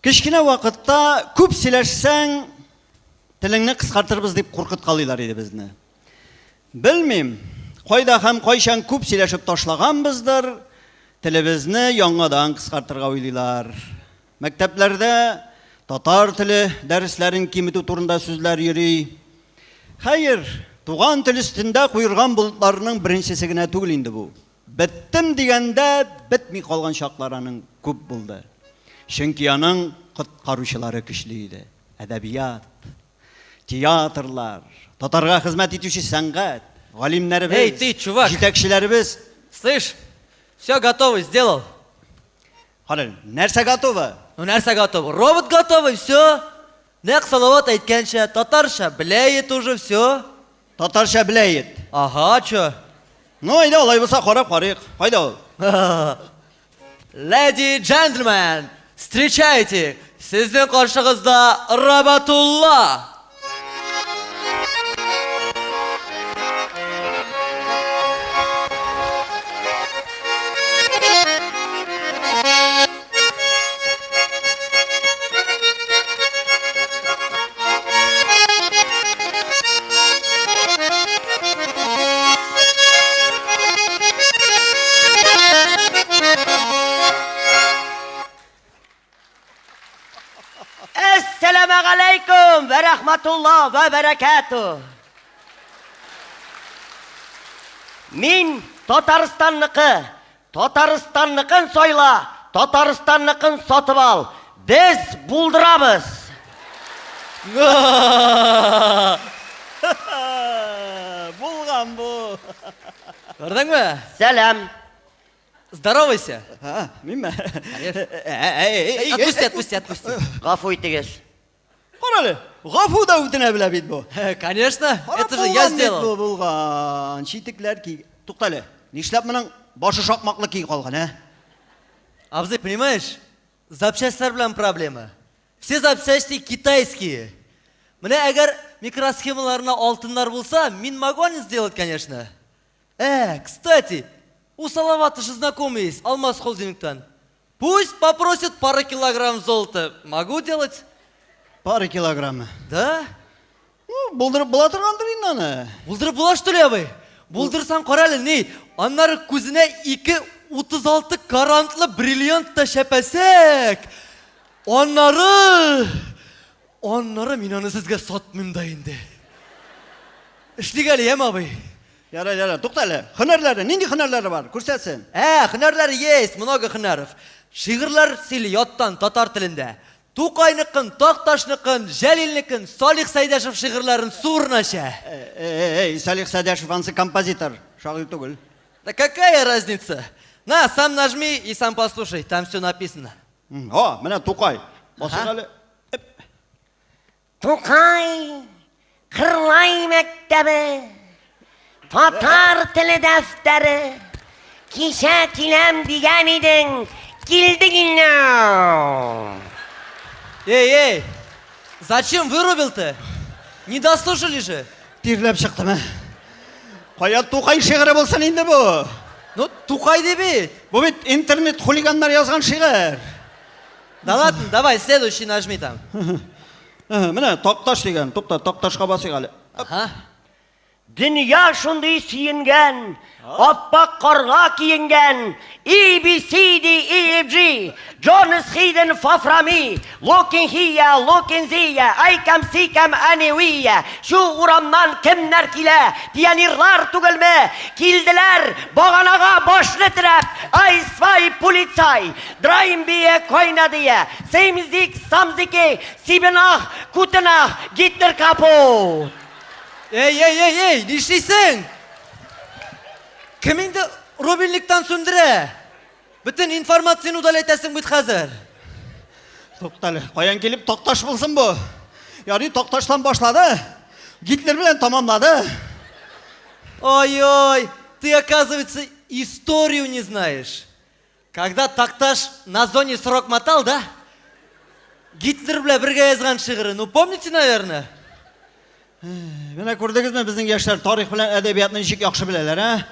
Кечкенә вакытта күп сөйләшсәң, телеңне кыскартырбыз дип куркыткалыйлар иде безне. Белмим, кайда һәм кайчан күп сөйләшеп ташлаганбыздыр, телебезне яңадан кыскартырга уйлыйлар. Мәктәпләрдә татар теле дәресләрен киметү турында сүзләр йөри. Хәер, туган тел өстендә куерган болытларның беренчесе генә түгел инде бу. Беттем дигәндә бетми калган чаклар аның күп булды. Чөнки аның коткаручылары көчле иде. Әдәбият, театрлар, татарга хезмәт итүче сәнгать, галимнәребез, Эй, ты, чувак! җитәкчеләребез. Слышь, все готово, сделал. Кара, нәрсә готово? Ну нәрсә готово? Робот готовый, все. Нәкъ Салават әйткәнчә, татарча беләет уже, все. Татарча беләет. Ага, чё? Ну, әйдә, алай булса карап карыйк. Кайда ул? Леди, джентльмен, встречайте, сезнең каршыгызда Роботулла! Әссәламәгаләйкүм вә рәхмәтулла вә бәрәкәтү. Мин Татарстанныкы, Татарстанныкын сайла, Татарстанныкын сатып ал. Без булдырабыз! Булган бу. Күрдеңме? Сәлам. Здоровайся. А, минме? Отпусти, отпусти, отпусти. Гафу итегез. Кара әле, гафу да үтенә белә бит бу. Конечно, это же я сделал. Бу булган. Читекләр ки. Тукта әле. Нишләп моның башы шакмаклы ки калган, ә? Абзый, понимаешь, запчастьлар белән проблема. Все запчасти китайские. Менә әгәр микросхемаларына алтыннар булса, мин могу аны сделать, конечно. Э, кстати, у Салавата же знакомый есть, Алмаз холдингтан. Пусть попросит пару килограмм золота. Могу делать? Пара килограммы. Да? Ну, булдырып була торгандыр инде аны. Булдырып була, что ли, абый? Булдырсаң, кара әле, ни? Аннары күзенә 2,36 карантлы бриллиант та чәпәсәк. Аннары... Аннары мин аны сезгә сатмыйм да инде. Эшлик әле, яме, абый? Ярар, ярар, тукта әле. Һөнәрләре, нинди һөнәрләре бар? Күрсәтсен. Ә, һөнәрләре есть, много һөнәров. Шигырьләр сөйли яттан, татар телендә. Тукайныкын, Такташныкын, Җәлилнекен, Салих Сәйдәшев шигырьләрен су урынына эчә. Эй, Салих Сәйдәшев ансы композитор, шагыйрь түгел. Да какая разница? На, сам нажми и сам послушай, там все написано. О, менә Тукай. Басыйк әле. Тукай, Кырлай мәктәбе, татар теле дәфтәре. Кичә киләм дигән идең, килдең инде. Эй, эй, зачем вырубил-то? Не дослушали же. Тирләп чыктым, ә. Кая Тукай шигыре булсын инде бу? Ну, Тукай ди бит. Бу бит интернет хулиганнар язган шигырь. Да ладно, давай, следующий нажми там. Менә Такташ дигән. Тукта, Такташка басыйк әле. Ага. Дөнья шундый сөенгән, аппак карга киенгән, И, Би, Си, Ди, И, Эф, Джи, Джонас Хиден, Фафрами, Лукин Хия, Лукин Зия, Айкам, Сикам, Анеуия, Шу урамнан кемнәр килә, пионерлар түгелме? Килделәр, баганага башны терәп, Ай, свай, полицай, Драймбие, Койнадия, Сеймзик, Самзики, Сибенах, Кутенах, Гитлер капут! Эй, эй, эй, эй, нишлисең? Кем инде рубильниктан сүндерә? Бөтен информацияне удалять итәсең бит хәзер. Туктале, каян килеп Такташ булсын бу? Ярый, Такташтан башлады, Гитлер белән тамамлады. Ой-ой, ты, оказывается, историю не знаешь. Когда Такташ на зоне срок мотал, да? Гитлер белән бергә язган шигыре, ну помните, наверное? Менә күрдегезме, безнең яшьләр тарих белән әдәбиятны ничек яхшы беләләр, ә?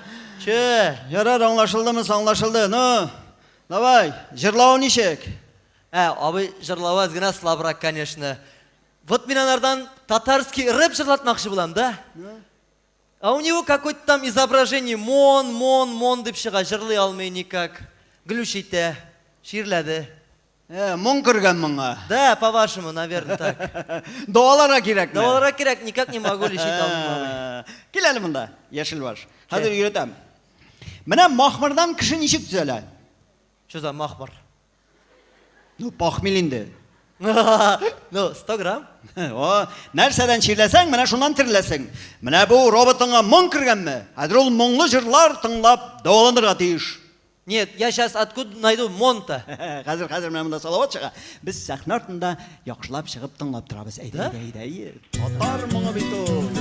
Че? Ярар, аңлашылдымы, аңлашылды. Ну, давай, җырлавы ничек? Ә, абый җырлавы әз генә слабрак, конечно. Вот мин анардан татарский рэп җырлатмакчы булам, да? А у него какой-то там изображение мон, мон, мон дип чыга, җырлый алмый никак. Глюч итә. Чирләде. Э, моң кергән моңа. Да, по-вашему, наверное, так. Дәваларга кирәкме? Дәваларга кирәк, никак не могу лечить алмыйм, абый. Кил әле монда, яшел баш. Хәзер өйрәтәм. Менә махмырдан кеше ничек төзәлә? Что за махмыр? Ну, похмель инде. Ну, 100 грамм. О, нәрсәдән чирләсәң, менә шуннан тереләсең. Менә бу роботыңа моң кергәнме? Хәзер ул моңлы җырлар тыңлап дәваланырга тиеш. Нет, я сейчас откуда найду мон-то? Хәзер, хәзер менә монда Салават чыга. Без сәхнә артында яхшылап чыгып тыңлап торабыз. Әйдә, Да? әйдә, әйдә. Татар моңы бит ул.